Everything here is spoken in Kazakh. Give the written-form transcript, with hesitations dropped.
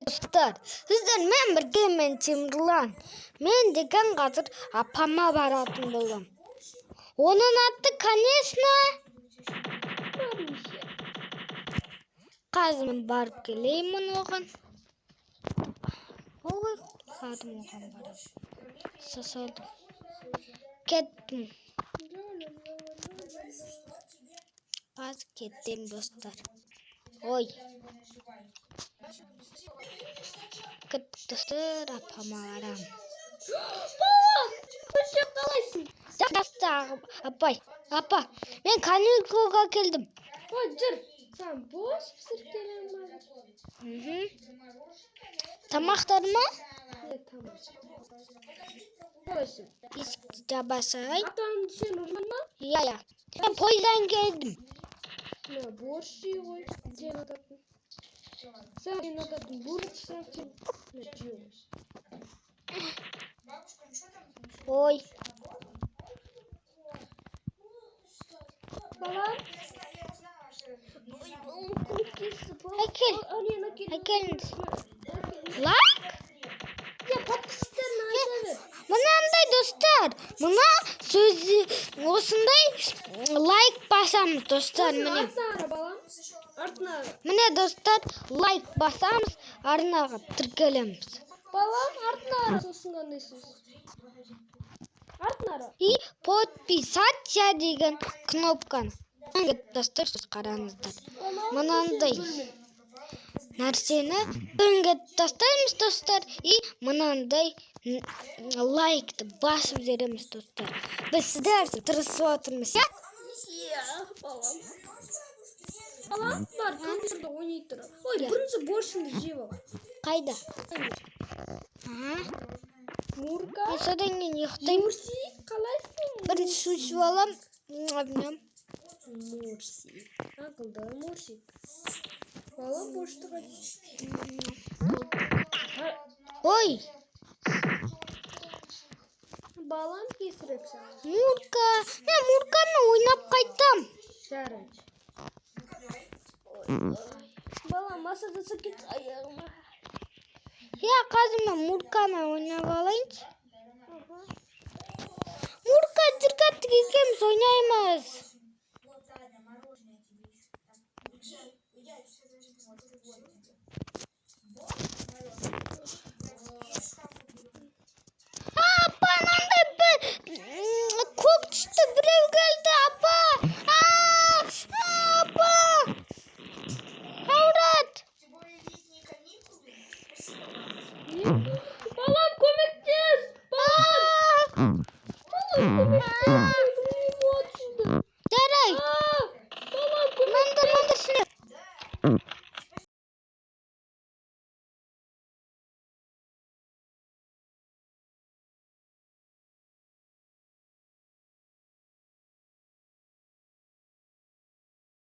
Достар, сіздермен бірге мен, Темірлан. Мен деген қазір апама баратын болам. Оның аты, конечно, Маруся. Қазір мен барып келеймін оған. Ой, қазір оған барамын. Сасалдым. Кеттім. Қазір кетем, достар. Ой. Кеттік, достар, апама барамын. Балам, сен қалайсың? Жақсы, апай. Апа, мен каникулға келдім. Ой, жүр. Саған бос пісіріп келемін қазір. Мхм. Тамақтар ма? Не тамақ? Қалайсың? Есікті жаба салайын. Атаң сені ұрмады ма? Иә. Мен пойыздан келдім. Мына борщ жей ғой. Сен ұнататын. Сен ұнататын борщ пісіріп келемін. Мына жей ғой. Ой. Балам. Ой, балам, көмектесші, балам. Әкел. Әне, әкел. Әкеліңіз. Лайк? Я подписчиктеріне айта бер. Мынандай, достар. Мына сөз осындай лайк басамыз, достар, міне. Артына қара, балам. Артына қара. Міне, достар, лайк басамыз, арнаға тіркелеміз. Балам, артына қара. Сосын қандай сөз? Артына қара. И подписаться деген кнопканы. Достар, қараңыздар. Балам, Мынандай бөлме. нәрсені дөңгет тастаймыз, достар, и мынандай лайкты басып жібереміз, достар. Біз сіздер үшін тырысып отырмыз, иә? Иә, балам. Балам, бар, компьютерде ойнай тұр. Ой, бірінші борщыңды жеп ал. Қайда? Ага. Мурка. Мен содан кейін ұйықтаймын. Мурси, қалайсың? Бірінші су ішіп аламын. Ням. Мурси. Ақылды Мурси. Балам, борщты қайда? Ой, Балам, кесірек саған. Мурка. Мен Муркамен ойнап қайтам. Жарайды. Ой, балам, масада кет аяғыма. Иә, қазір мен Муркамен ойнап алайыншы. Мурка, жүр, кеттік, екеуміз ойнаймыз. А, апа, мынандай бір көк түсті біреу келді, апа. А, апа. Аурат. Балам, көмектес! Балам! Балам, көмектес! Отсюда. Жарайды. А, балам, Мында, мында, сіне.